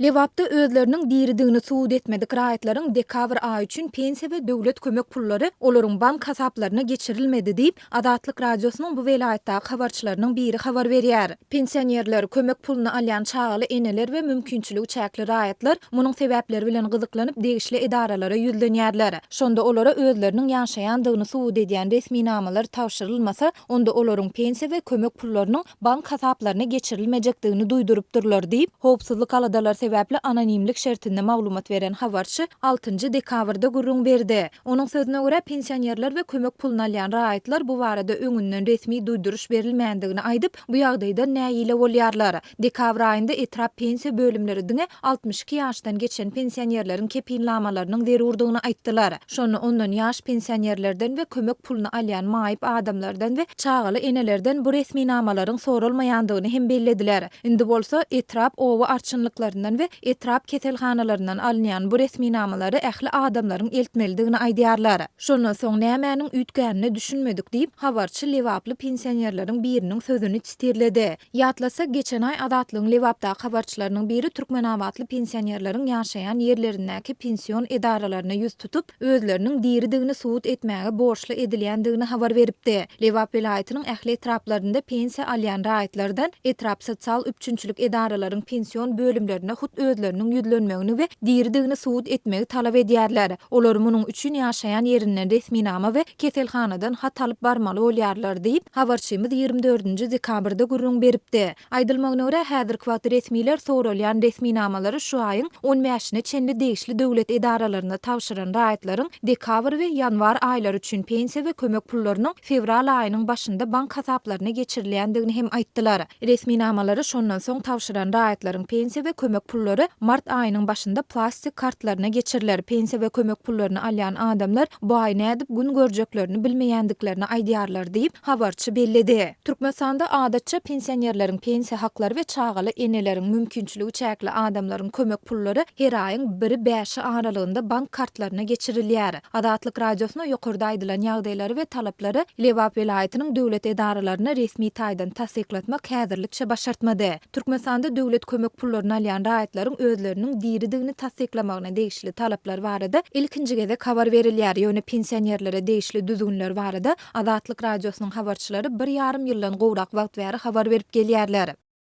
Lebapda özleriniň diridigini subut etmedik raýatlaryň dekabr aýy üçin pensiýa we döwlet kömek pullary olaryň bank hasaplaryna geçirilmedi diýip, Azatlyk Radiosynyň bu welaýatdaky habarçylarynyň biri habar berýär. Pensionerler, kömek puluny alýan çagaly eneler we mümkinçiligi çäkli raýatlar munuň sebäpleri bilen gyzyklanyp degişli edaralara ýüzlenýärler. Şonda olara özleriniň ýaşaýandygyny subut edýän resminamalar tabşyrylmasa, onda olaryň pensiýa we kömek pullarynyň bank hasaplaryna geçirilmejekdigini duýdurypdyrlar diýip, howpsuzlyk aladalary sebäpli anonimlik şertinde maglumat beren habarçy altynjy dekabrda gürrüň berdi. Onuň sözüne görä, pensionerler we kömek puluny alýan raýatlar bu barada öňünden resmi duýduryş berilmändigini aýdyp, bu ýagdaýdan nägile bolýarlar. Dekabr aýynda etrap pensiýa bölümleri diňe 62 ýaşdan geçen pensionerleriň kepilnamalarynyň zerurdygyny aýtdylar. Şonda ondan ýaş pensionerlerden we kömek puluny alýan maýyp adamlardan we çagaly enelerden bu resminamalaryň soralmaýandygyny hem bellediler. Indi bolsa, etrap, oba arçynlyklaryndan we etrap keselhanalaryndan alynýan bu resminamalary ähli adamlaryň eltmelidigini aýdýarlar. Şondan soň nämäniň üýtgänine düşünmedik diýip, habarçy lebaply pensionerleriň biriniň sözüni sitirledi. Ýatlasak, geçen aý Azatlygyň Lebapdaky habarçylarynyň biri türkmenabatly pensionerleriň ýaşaýan ýerlerindäki pension edaralaryna ýüz tutup, özleriniň diridigini subut etmäge borçly edilýändigini habar beripdi. Lebap welaýatynyň ähli etraplarynda pensiýa alýan raýatlardan etrap sosial üpjünçilik edaralaryň pension bölümlerine hut özleriniň ýüzlenmegini we diridigini subut etmegi talap edýärler. Olar munuň üçin ýaşaýan ýerinden resminama we keselhanadan hat alyp barmaly bolýarlar diýip, habarçymyz 24-nji dekabrda gürrüň beripdi. Aýdylmagyna görä, häzirki wagt resmiler soralýan resminamalary şu aýyň on bäşine çenli degişli döwlet edaralaryna tabşyran raýatlaryň dekabr we ýanwar aýlary üçin pensiýa we kömek pullarynyň fewral aýynyň başynda bank hasaplaryna geçirilýändigini hem aýtdylar. Resminamalary şondan soň tabşyran raýatlaryň pensiýa we kömek pullary mart aýynyň başynda plastik kartlaryna geçiriler. Pensiýa we kömek pullaryny alýan adamlar bu aý nädip gün görjeklerini bilmeýändiklerini aýdýarlar diýip, habarçy belledi. Türkmenistanda adatça pensionerleriň pensiýa haklary we çagaly eneleriň, mümkinçiligi çäkli adamlaryň kömek pullary her aýyň biri-bäşi aralygynda bank kartlaryna geçirilýär. Azatlyk Radiosyna ýokarda aýdylan ýagdaýlary we talaplary Lebap welaýatynyň döwlet edaralaryna resmi taýdan tassyklatmak häzirlikçe başartmady. Türkmenistanda döwlet kömek pullaryny alýan raýatlaryň özleriniň diridigini tassyklamagyna degişli talaplar barada ilkinji gezek habar berilýär, ýöne pensionerlere degişli düzgünler barada Azatlyk Radiosynyň habarçylary bir ýarym ýyldan gowrak wagt bäri habar berip gelýärler.